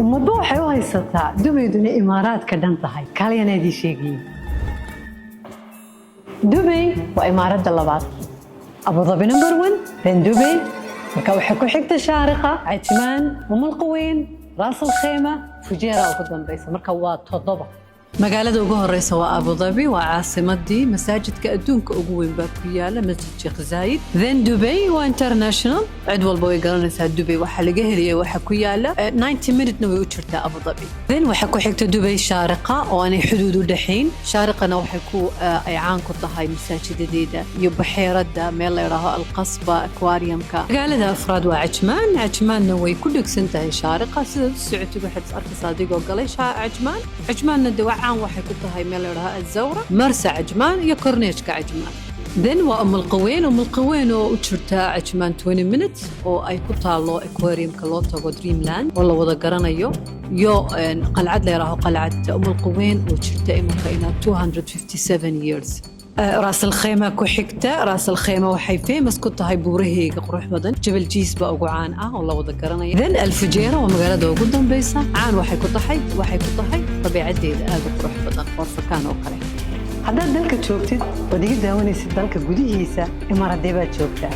Ummadba waxay u haysataa Dubayduna imaaraadka dhan tahay. Kaaliyana idii sheegayey, Dubay waa imaaradda labaad. Abu Dhabi number one, then Dubay. Marka waxay ku xigta Shaariqa, Cajmaan, Umm Alquwayn, Raas Alkhayma, Fujeera ugu dambaysa. Marka waa toddoba. Magaalada ugu horeysa waa Abu Dhabi, waa caasimadii. Masaajidka adduunka ugu weyn baa ku yaala, Masjid Sheekh Zaayid. Then Dubay waa international, cid walba way garanaysaa Dubay. Waxaa laga helaya waxa ku yaala 90 minutena way u jirtaa Abu Dhabi. Then waxaa ku xigta Dubay Shaariqa oo aanay xuduud u dhexayn. Shaariqana waxay ku ay caan ku tahay masaajidadeeda iyo baxeeradda meel la yidhaaho Alqasba, aquariumka. Magaalada afraad waa Cajmaan. Cajmaanna way ku dhegsan tahay Shaariqa. Sidaad u socotid waxaad is arkaysaa adigoo galay Cajmaan. Cajmaanna de waa caan, waxay ku tahay meel la yidhaaho Azawra, Marsa Cajmaan iyo Korneejka Cajmaan. Then waa Umm Alquwayn. Umm Alquwayn oo u jirta Cajmaan 20 minutes, oo ay ku taalo aquariumka loo tago Dreamland oo la wada garanayo, iyo qalcad la yidhaaho Qalcad Umm Alquwayn oo jirta imanka ilaa 257 years. Raas Alkhayma ku xigta. Raas Alkhayma waxay famous ku tahay buuraheyga qurux badan. Jabal Jiis baa ugu caan ah oo la wada garanaya. Then Alfujeera waa magaalada ugu dambeysa. Caan waxay ku tahay dabiicadeeda aad u qurux badan, Khorfakaan oo kale. Haddaad dalka joogtid ood iga daawanaysid dalka gudihiisa, imaaradee baad joogtaa?